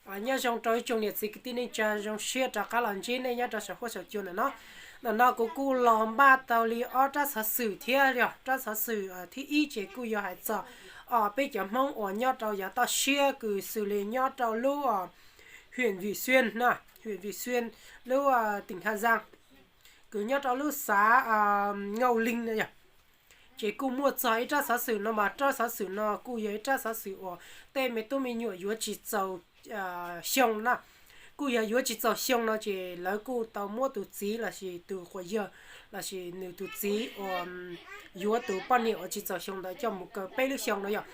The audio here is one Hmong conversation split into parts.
Nyob zoo rau ib tsoom niam txiv kwv tij neej tsa, zoo siab rov qab los ntsib nej nyob rau saum huab saum cua ntawm no. Ntawm no kuv kuj los npaj tau li ob rab xov xwm thiab yog rab xov xwm thib ib ces kuj yog hais txog peb cov Hmoob uas nyob rau yav toj siab kws xws li nyob rau lub huyện Vị Xuyên na, huyện Vị Xuyên, lub tỉnh Hà Giang, kws nyob rau lub xav Ngau Ling no yog. Ces kuj muaj txog ib rab xov xwm no mas rab xov xwm no kuj yog ib rab xov xwm uas tej me tub me nyuam yuav tsis txaus xyoo na. Kuj yog yuav tsis txaus xyoo no ces lawv kuj tau muab tus txiv lossis tus quas yawg lossis nws tus txiv uas yuav tus poj niam uas tsis txaus xyoo ntawd coj mus kaw peb lub xyoo no yog.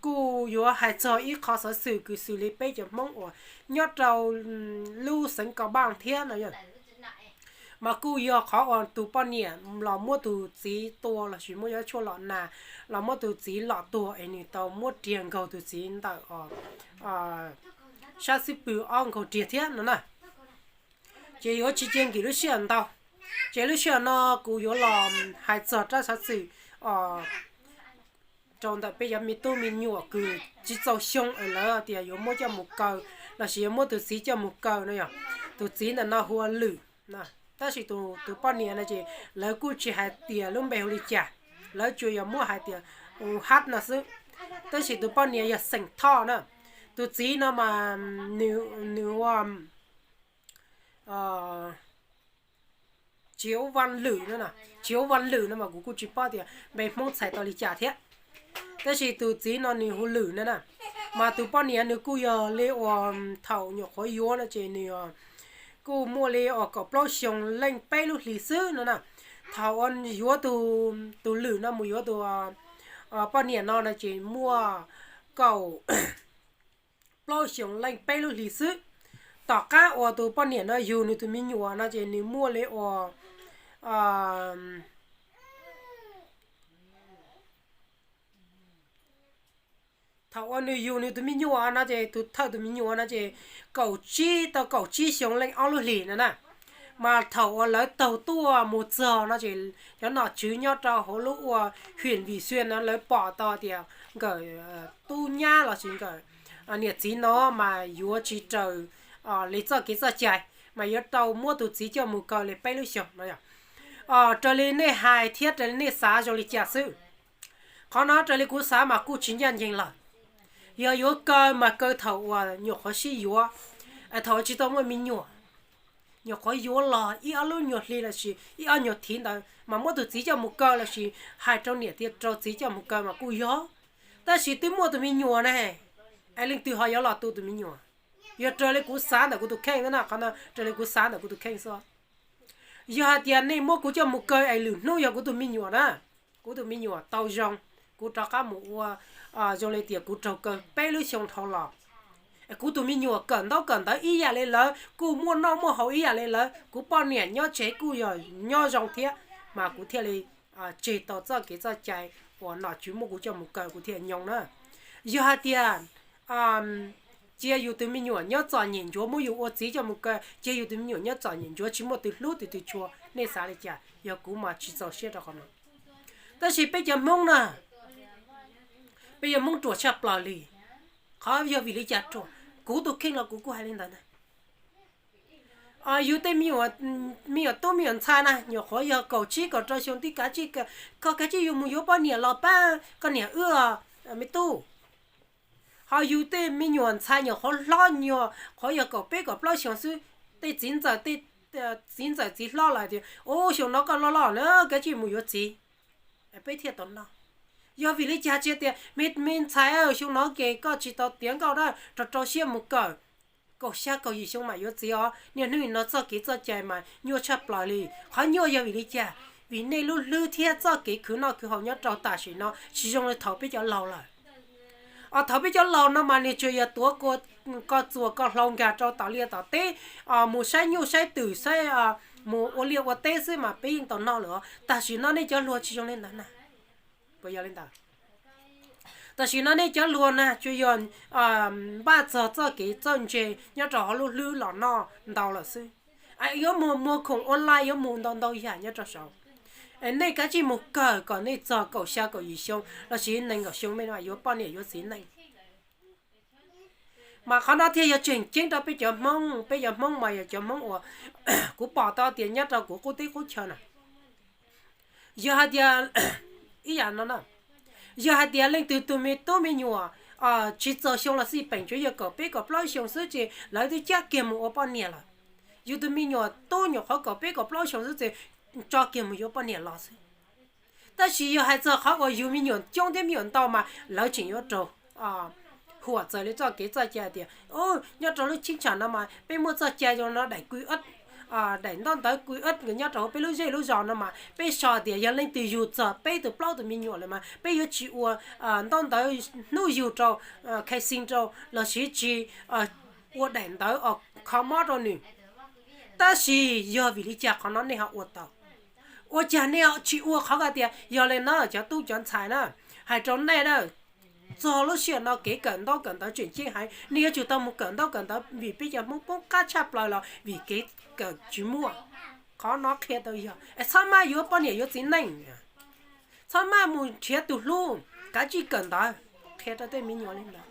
Kuj yuav hais txog ib qho xov xwm kws xws li peb cov Hmoob uas nyob rau lub xeev Kos Npaaj thiab no yog, mas kuj yog qhov uas tus poj niam los muab tus txiv tua lossis muab cov tshuaj lom nas los muab tus txiv lom tuag es nws tau muab riam nkaug tus txiv ntawm sab xub pwg ob nkaug riam thiab no na. Ces yuav tsis cia nkim lub sij hawm ntau, ces lub sij hawm no kuv yuav los hais txog rab xov xwm rau ntawm peb cov me tub me nyuam kws tsis txaus xyoo es lawv tias yuav muab coj mus kaw lossis yuav muab tus txiv coj mus kaw no yog. Tus txiv ntawm no hu ua Lwm, tab sis tus poj niam no ces lawv kuj tsis hais tias lub npe hu li cas, lawv tsuas yog muab hais tias hu Hab no xwb. Tab sis tus poj niam yog xeem Thoj na. Tus txiv no mas nws ua Tsis Ua Vaj Lwm no, Tsis Ua Vaj Lwm no mas kuv kuj tsis paub tias npe Hmoob txhais tau li cas thiab. Tab sis tus txiv no nws hu Lwm na na, mas tus poj niam nws kuj yog li uas thaum nyuam qhuav yuav no ces nws kuj muaj li uas kaum plaub xyoo leej peb lub hlis xwb no na. Thaum uas yuav tus Lwm no mus yuav tus poj niam no no ces muaj kaum plaub xyoo leej peb lub hlis xwb. Tom qab uas tus poj niam no yug nws tus me nyuam no ces nws muaj li uas thaum uas nws yug nws tus me nyuam no ces tus thawj tus me nyuam no ces kaum tsib tau kaum tsib xyoo leej ob lub hlis no na. Mas thaum uas lawv taug tuaj mus txog no ces cov nom tswv nyob rau hauv lub ua huyện Vị Xuyên no lawv pom tau tias nkawd tub nyab lossis nkawd niam txiv no mas yuav tsis raws li txoj kev txoj cai, mas yuav tau muab tus txiv coj mus kaw li peb lub xyoos no. Raws li nej hais thiab raws li nej xav zoo li cas xwb, qhov no raws li kuv xav mas kuj tsis ncaj ncees lawm. Yog yuav kaw mas kaw thaum uas nyuam qhuav sib yuav, thaum uas tsis tau muaj me nyuam, nyuam qhuav yuav los ib ob lub nyuag hli lossis ib ob nyuag thiv ntawd mas muab tus txiv coj mus kaw lossis hais rau niam thiab rau txiv coj mus kaw mas kuj yog. Tab sis twb muaj tus me nyuam ne, es leej twg ho yuav los tu tus me nyuam? Yog raws li kuv xav ntawm kuv tus kheej na, qhov no raws li kuv xav ntawm kuv tus kheej xwb. Yog hais tias nej muab kuv coj mus kaw es lwm hnub yog kuv tus me nyuam na, kuv tus me nyuam tau zoo, kuv rov qab mus ua zoo li tias kuv raug kaw peb lub xyoo dhau los, es kuv tus me nyuam kawm ntaub kawm ntawv ib yam li lawv, kuj muaj noj muaj haus ib yam li lawv, kuv poj niam nyob tsev kuj yog nyob zoo thiab, mas kuv thiaj li tseg tau txoj kev txoj cai uas nom tswv muab kuv coj mus kaw kuv thiaj nyob na. Yog hais tias cia yus tus me nyuam nyob txom nyem ntsuav muab yus ua txiv coj mus kaw, cia yus tus me nyuam nyob txom nyem ntsuav tsis muaj tus hlub tus twg tshua, nej xav li cas? Yog kuv mas tsis txaus siab rau qhov no. Tab sis peb cov Hmoob na, peb yog Hmoob ruam tshaj plaws li. Qhov yog vim li cas ruam? Kuv tus kheej los kuv kuj hais li ntawd na. Yus tej me nyuam tub me nyuam ntxhais na nyuam qhuav yog kaum tsib kaum rau xyoo tib kav tsij, koj kav tsij yuav mus yuav poj niam los pab koj niam wb me tub. Ho yus tej me nyuam ntxhais nyuam qhuav hlob, nyuam qhuav yog kaum peb kaum plaub xyoo xwb, tej txiv ntxawm, tej txiv ntxawm txiv hlob lawm tias, u, xyoo no koj loj loj na, kav tsij mus yuav txiv, peb thiaj tau noj. Yog vim li cas tsis tias, me ntxhais, xyoo no ces koj tsis tau tiav nkauj na, rau rau siab mus kawm, kaum xya kaum yim xyoo mam yuav txiv os. Niaj hnub no txoj kev txoj cai mas nyuaj tshaj plaws li. Qhov nyuaj yog vim li cas? Vim nej lub hlwb thiab txoj kev khwv noj khwv haus nyob rau tam sim no tsis zoo li thaum peb cov laus lawm. Os, thaum peb cov laus no mas nws tsuas yog tuav ko txuas ko hlau nkag rau tom liaj tom teb, mus saib nyuj saib twm, saib, mus ua liaj ua teb xwb mas peb yeej tau noj lawm os. Tam sim no nej cov hluas tsis zoo li ntawd na. Puas yog li ntawd? Tam sim no nej cov hluas na tsuas yog npaj txog txoj kev txawj ntse nyob rau hauv lub hlwb los noj ntau lawm xwb. Yuav mus muag khoom online, yuav mus ntau ntau yam nyob rau saud. Nej kav tsij mus kawm kom nej txog kaum xya kaum yim xyoo lossis nees nkaum xyoo, nej yuav poj niam yuav txiv neej. Mas qhov no thiaj yog tseem ceeb rau peb cov Hmoob, peb cov Hmoob mas yog cov Hmoob uas kuv pom tau tias nyob rau kuv qub teb qub chaw na, yog hais tias, ib yam no na, yog hais tias leej twg tus me tub me nyuam tsis txaus xyoo los xij, peem tsuas yog kaum peb kaum plaub xyoo xwb ces lawv twb cab kiag mus ua poj niam lawm. Yus tus me nyuam tub nyuam qhuav kaum peb kaum plaub xyoo xwb ces tso kiag mus yuav poj niam los xwb. Tab sis yog hais txog qhov uas yus me nyuam coob thiab me nyuam ntau mas lawv tseem yuav raug huam txog li txoj kev txoj cai tias, nyob rau lub cheeb tsam no mas peb muaj txoj cai zoo no, daim kwi ib, daim ntaub ntawv kwi ib nyob rau hauv peb lub zej lub zos no mas peb so tias yog leej twg yug txog peb tus plaub tus me nyuam lawm mas peb yuav tsis ua ntaub ntawv hnub yug rau, khai xi rau lossis tsis ua daim ntawv kho mob rau nws. Tab sis yog vim li cas qhov no nej ho ua tau? Ua cas nej tsis ua qhov ko tias, yog li no cov tub cov ntxhais na, hais rau nej na, txog lub sij hawm no kev kawm ntaub kawm ntawv tseem ceeb heev, nej yuav tsum tau mus kawm ntaub kawm ntawv vim peb cov Hmoob poob qab tshaj plaws los vim kev kawm tsis muaj. Qhov no qhia tau yog es txhob maj yuav poj niam yuav txiv neej, txhob maj mus nrhiav tus hlub, kav tsij kawm ntawv. Qhia rau tej me nyuam li ntawd,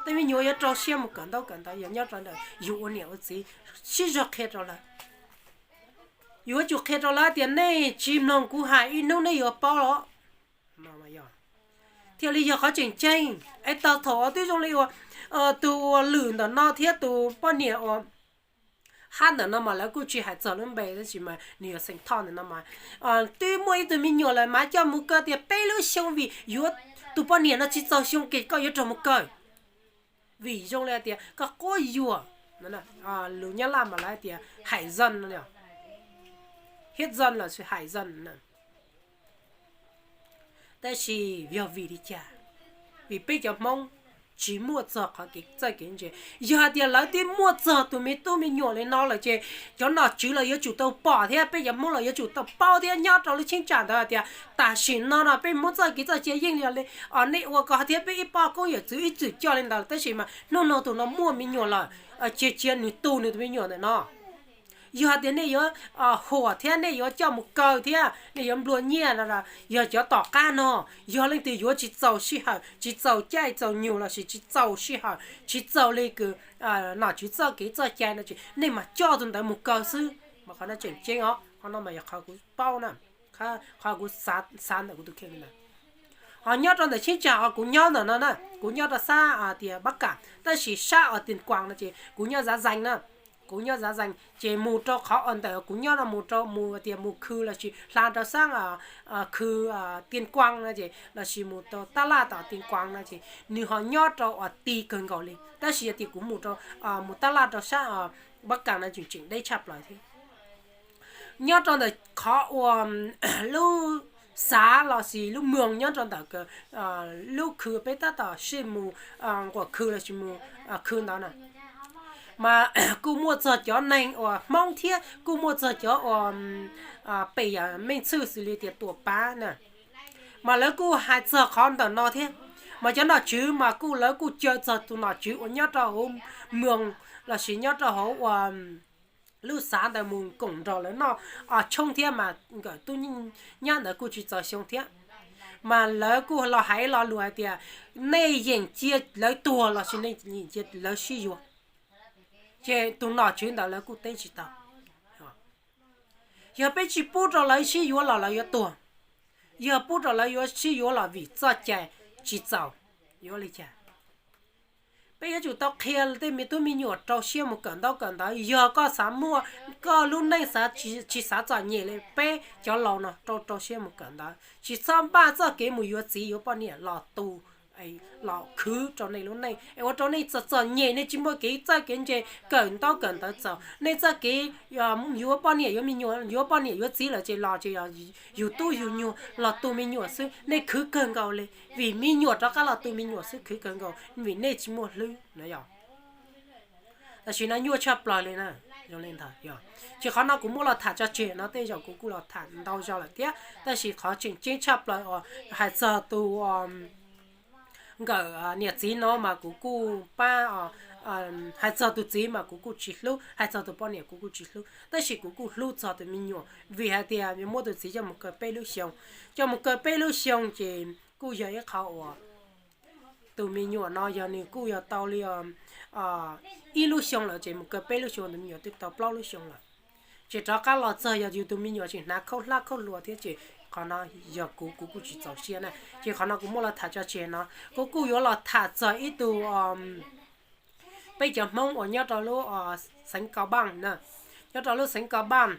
tej me nyuam yuav rau siab mus kawm ntaub kawm ntawv, yog nyob rau ntawm yus ua niam ua txiv sib zog qhia rau lawv. Yuav tsum qhia rau lawv tias nej tsis mloog kuv hais ib hnub nej yuav paub los. Thiaj li yog qhov tseem ceeb. Es tau thaum twb zoo li uas tus uas lwm ntawm no thiab tus poj niam uas hab ntawm no mas lawv kuj tsis hais txog lub npe tab sis mas nws yog xeem Thoj ntawm no mas twb muaj ib tug me nyuam lawm mas coj mus kaw tias peb lub xyoo vim yuav tus poj niam no tsis txaus xyoo ces koj yuav raug mus kaw. Vim zoo li hais tias koj quab yuam, lus Nyab Laj mas lawv hais tias hại dân, hiếp dâm lossis hại dân. Tab sis yog vim li cas? Vim peb cov Hmoob tsis muaj txog qhov kev txawj kev ntse. Yog hais tias lawv twb muaj txog tus me tub me nyuam li no lawm ces cov nom tswv los yuav tsum tau pom thiab peb cov Hmoob los yuav tsum tau paub thiab nyob rau lub cheeb tsam ntawd hais tias tam sim no no peb Hmoob txoj kev txawj cia yeej li nej ua ko thiab peb ib poj koob yawm txwv ib txwm coj li ntawd tab sis mas hnub no tus no muaj me nyuam lawm, cia cia nws tu nws tus me nyuam ntawm no. Yog hais tias nej yuav huam thiab nej yuav coj mus kaw thiab nej yuav nplua nyiaj no, yog cov tom qab no, yog leej twg yuav tsis txaus sij hawm, tsis txaus caij txaus nyoog lossis tsis txaus sij hawm, tsis txaus li kws nom tswv txoj kev txoj cai no ces nej mas coj tus ntawd mus kaw xwb. Mas qhov no tseem ceeb os, qhov no mas yog qhov kuv paub na, qhov kuv xav ntawm kuv tus kheej li ntawd. Ho nyob rau ntawm cheeb tsam uas kuv nyob ntawm no na, kuv nyob rau sab tias Bắc Kạn tab sis sab uas Tuyên Quang no ces kuv nyob Giáp Danh na. Kuv nyob Giáp Danh ces mus rau qhov uas ntawm kuv nyob no mus rau mus tias mus khw lossis hla rau sab khw Tuyên Quang no ces lossis mus rau tab laj tom Tuyên Quang no ces nws ho nyob rau uas ti kawg nkaus li. Tab sis yog tias kuv mus rau, mus tab laj rau sab Bắc Kạn no tseem tseem deb tshaj plaws thiab. Nyob rau ntawm qhov uas lub xav lossis lub moos nyob rau ntawm lub khw peb tab tom sij mus nquam khw lossis mus khw ntawd na, mas kuj muaj txog cov neeg uas Hmoob thiab kuj muaj txog cov uas pem yam meej txhwj xws li tias tuam pav na. Mas lawv kuj hais txog qhov ntawm no thiab. Mas cov nom tswv mas kuj lawv kuj caw txog tus nom tswv uas nyob rau hauv moos lossis nyob rau hauv uas lub xav ntawd mus koom nrog lawv noj tshoob thiab mas nkawm tub nyab ntawd kuj tsis txaus xyoo thiab. Mas lawv kuj los hais lo lus hais tias nej yeem cia lawv tuag lossis nej yeem cia lawv sib yuav. Ces tus nom tswv ntawd lawv kuj teb tsis tau. Yog peb tsis pub rau lawv sib yuav los lawv yuav tuag. Yog pub rau lawv yuav sib yuav los vim txoj cai tsis txaus. Yuav li cas? Peb yuav tsum tau qhia tej me tub me nyuam rau siab mus kawm ntaub kawm ntawv. Yog koj xav muaj koj lub neej xav tsis xav txom nyem li peb cov laus no, rau rau siab mus kawm ntawv, tsis txhob npaj txoj kev mus yuav txiv yuav poj niam los tu, los khwv rau nej lub neej es ua rau nej txom txom nyem, nej tsis muaj kev txawj kev ntse kawm ntaub kawm ntawv txaus. Nej txoj kev yuav poj niam yuav me nyuam, yuav poj niam yuav txiv lawm ces los ces yus tub yus nyuam los tu me nyuam xwb, nej khwv kawg nkaus li. Vim me nyuam rov qab los tu me nyuam xwb khwv kawg nkaus, vim nej tsis muaj hlwb no yog. Tam sim no nyuaj tshaj plaws li na, zoo li ntawd yog. Ces qhov no kuv muab los tham tso tseg no, tej zaum kuv kuj los tham ntau zaus lawm thiab, tab sis qhov tseem ceeb tshaj plaws uas hais txog tus nkawm niam txiv no mas kuv kuj pab, hais txog tus txiv mas kuv kuj tsis hlub, hais txog tus poj niam kuv kuj tsis hlub, tab sis kuv kuj hlub txog tus me nyuam vim hais tias muab tus txiv coj mus kaw peb lub xyoo. Coj mus kaw peb lub xyoo ces kuj yog ib qho uas tus me nyuam no yog nws kuj yog tau li ib lub xyoo lawm ces mus kaw peb lub xyoo, tus me nyuam twb tau plaub lub xyoo lawm. Ces rov qab los txog yog yus tus me nyuam tseem hnav khaub hlab khaub hlua thiab ces qhov no yog kuv, kuv kuj tsis txaus siab na. Ces qhov no kuv muab los tham tso tseg no, kuv kuj yuav los tham txog ib tug peb cov Hmoob uas nyob rau lub xeev Kau Paj na, nyob rau lub xeev Kau Paj,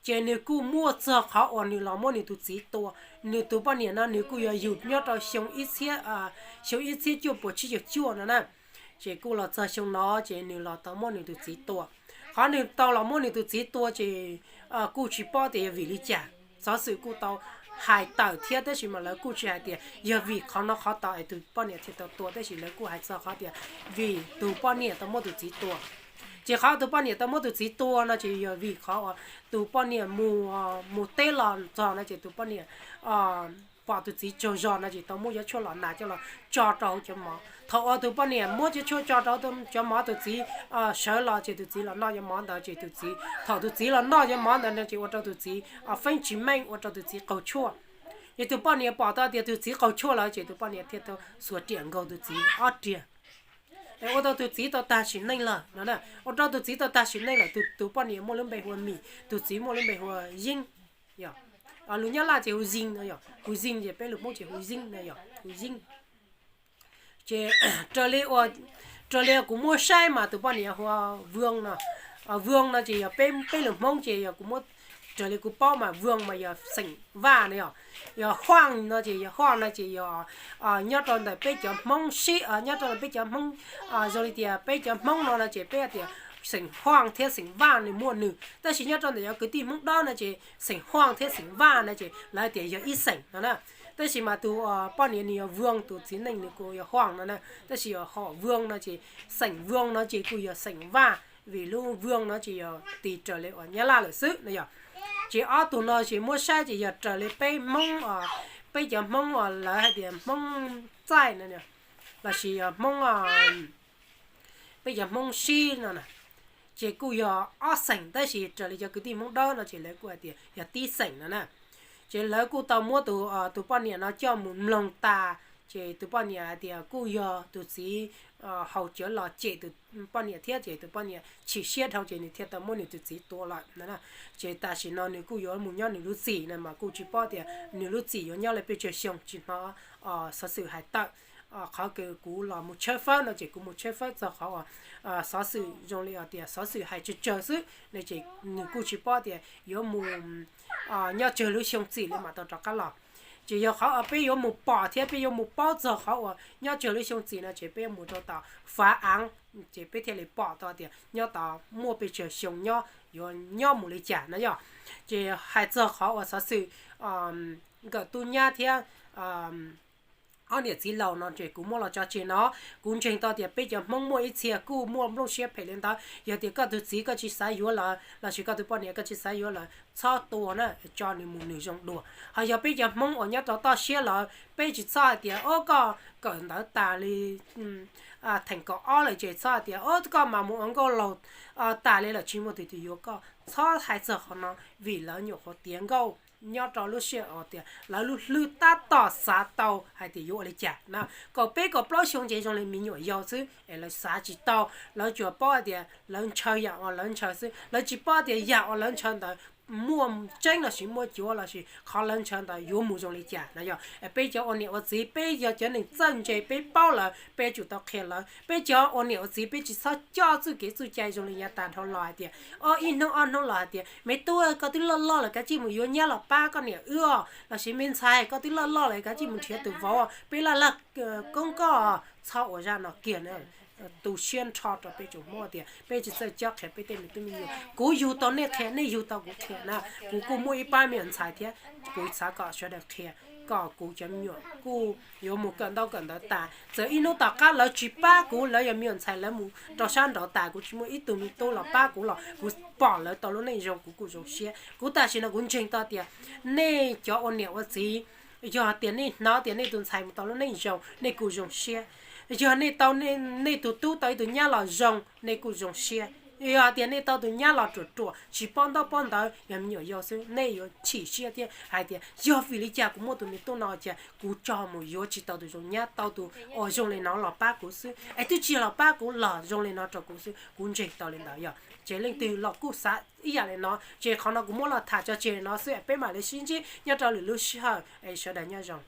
ces nws kuj muaj txog qhov uas nws los muab nws tus txiv tua. Nws tus poj niam no nws kuj yog yug nyob rau xyoo ib txhiab, xyoo ib txhiab cuaj puas tsib caug cuaj no na. Ces kuj los txog xyoo no ces nws los tau muab nws tus txiv tua. Qhov nws tau los muab nws tus txiv tua ces kuj tsis paub tias yog vim li cas, xov xwm kuj tau hais tawm thiab tab sis mas lawv kuj tsis hais tias yog vim qhov no qhov tod es tus poj niam thiaj tau tua, tab sis lawv kuj hais txog qhov tias vim tus poj niam tau muab tus txiv tua. Ces qhov tus poj niam tau muab tus txiv tua no ces yog vim qhov uas tus poj niam mus, mus teb los txog no ces tus poj niam pom tus txiv tsaug zog no ces tau muab cov tshuaj los nas coj los tso rau hauv cov mov. Thaum uas tus poj niam muab cov tshuaj tso rau cov mov, tus txiv sawv los ces tus txiv los noj cov mov ntawd ces tus txiv, thaum tus txiv los noj cov mov ntawd no ces ua rau tus txiv feeb tsis meej, ua rau tus txiv qaug tshuaj. Ces tus poj niam pom tau tias tus txiv qaug tshuaj lawm ces tus poj niam thiaj tau xuas riam nkaug tus txiv ob riam, ua rau tus txiv tau tag sim neej lawm no. Ua rau tus txiv tau tag sim neej lawm, tus poj niam muaj lub npe hu ua Mim, tus txiv muaj lub npe hu ua Yeeb. Lus Nyab Laj ces hu Zing no yog, hu Zing ces peb lus Hmoob ces hu Yeeb no yog, hu Yeeb. Ces raws li, raws li kuv muab saib mas tus poj niam hu ua Vwoo no. Vwoo no ces yog peb, peb lus Hmoob ces yog kuv muab, raws li kuv paub mas Vwoo mas yog xeem Vaj no yog, yog Huaj no ces yog, Huaj no ces yog nyob rau ntawm peb cov Hmoob sib, nyob rau ntawm peb cov Hmoob, zoo li tias peb cov Hmoob no no ces peb tias xeem Huaj thiab xeem Vaj nws muaj nws, tab sis nyob rau ntawm cov kwv tij Hmoob Dawb no ces xeem Huaj thiab xeem Vaj no ces lawv tias yog ib xeem no na. Tab sis mas tus poj niam nws yog Vwoo, tus txiv neej nws kuj yog Huaj no na, tab sis yog hom Vwoo no ces xeem Vwoo no ces kuj yog xeem Vaj, vim lub Vwoo no ces yog tis raws li uas Nyab Laj lawm xwb no yog. Ces ob tug no ces muab saib ces yog raws li peb Hmoob, peb cov Hmoob uas lawv hais tias Hmoob txaij no lossis yog Hmoob, peb cov Hmoob sib no na, ces kuj yog ob xeem, tab sis raws li cov kwv tij Hmoob Dawb no ces lawv kuj hais tias yog tib xeem no na. Ces lawv kuj tau muab tus, tus poj niam no coj mus mloog tas, ces tus poj niam hais tias kuj yog tus txiv haus cawv los cem tus poj niam thiab ces tus poj niam chim siab dhau ces nws thiaj tau muab nws tus txiv tua lawm no. Ces tam sim no nws kuj yuav mus nyob nws lub txim no mas kuj tsis paub tias nws lub txim yuav nyob li pes tsawg xyoo tsis hnov xov xwm hais tawm. Qhov kws kuv los mus tshawb fawb no ces kuv mus tshawb fawb txog qhov uas xov xwm zoo li tias xov xwm hais tsawg tsawg xwb no ces nws kuj tsis paub tias yuav mus nyob tsawg lub xyoo txim li mam tau rov qab los. Ces yog qhov uas peb yuav mus pom thiab peb yuav mus paub txog qhov uas nyob tsawg lub xyoo txim no ces peb yuav mus rau tom fav av, ces peb thiaj li pom tau tias nyob tod muaj pes tsawg xyoo nyob, yuav nyob mus li cas no yog. Ces hais txog qhov uas xov xwm nkawm tub nyab thiab ob niam txiv laus no ces kuv muab los tso tseg no. Kuv ntseeg tau tias peb cov Hmoob muaj ib txhia kuj muaj nplooj siab phem li ntawd. Yog tias koj tus txiv koj tsis xav yuav lawm lossis koj tus poj niam koj tsis xav yuav lawm, txhob tua na, tso nws mus nws zoo dua. Ho yog peb cov Hmoob uas nyob rau toj siab lawm, peb tsis txhob hais tias o koj kawm ntawv tas li theem kaum ob lawm ces txhob hais tias o koj mas mus ua nkauj laug tas li lawm tsis muaj tus twg yuav koj. Txhob hais txog qhov no, vim lawv nyuam qhuav tiav nkauj nyob rau lub sij hawm tias lawv lub hlwb tab tom xav tau hais tias yuav ua li cas na. Kaum peb kaum plaub xyoo ces zoo li me nyuam yaus xwb es lawv xav tsis tau, lawv tsuas paub hais tias lawv ntshaw yam uas lawv ntshaw xwb, lawv tsis paub tias yam uas lawv ntshaw ntawd muaj tseeb lossis muaj cuav lossis qhov lawv ntshaw ntawd yuav mus zoo li cas no yog. Peb cov ua niam ua txiv peb yog cov neeg txawj ntse peb paub lawm peb tsum tau qhia lawv. Peb cov ua niam ua txiv peb tsis txhob coj txuj kev txuj cai zoo li yav tas dhau los hais tias o ib hnub ob hnub los hais tias me tub koj twb loj loj lawm kav tsij mus yuav nyab los pab koj niam wb os, lossis me ntxhais koj twb loj loj lawm kav tsij mus nrhiav tus vauv, peb laj laj koob koj. Txhob ua zaj no kiag na. Tu siab nrho rau peb tsoom Hmoob tias peb tsis txawj cob qhia peb tej me tub me nyuam. Kuv yug tau nej qhia, nej yug tau kuv qhia na. Kuv kuj muaj ib pab me nyuam ntxhais thiab, kuv xav kom sawv daws qhia kom kuv cov me nyuam kuj yuav mus kawm ntaub kawm ntawv tas, txawm ib hnub tom qab lawv tsis pab kuv, lawv yog me nyuam ntxhais lawv mus rau sab nraud tas, kuv tsis muaj ib tug me tub los pab kuv los kuv pom lawv tau lub neej zoo kuv kuj zoo siab. Kuv tam sim no kuv ntseeg tau tias nej cov ua niam ua txiv, yog tias nej hnov tias nej tus ntxhais mus tau lub neej zoo nej kuj zoo siab, yog nej tau, nej tus tub tau ib tug nyab los zoo nej kuj zoo siab. Yog hais tias nej tau tus nyab los ruam ruam tsis paub ntaub paub ntawv, yog me nyuam yaus xwb, nej yuav chim siab thiab hais tias yog vim li cas kuv muaj tus me tub no ces kuv tso mus yuav tsis tau tus zoo nyab, tau tus uas zoo li no los pab kuv xwb, es twb tsis los pab kuv los zoo li no rau kuv xwb, kuv ntseeg tau li ntawd yog. Ces leej twg los kuj xav ib yam li no, ces qhov no kuv muab los tham tso tseg li no xwb, peb mam li sib ntsib nyob rau lwm lub sij hawm, es sawv daws nyob zoo.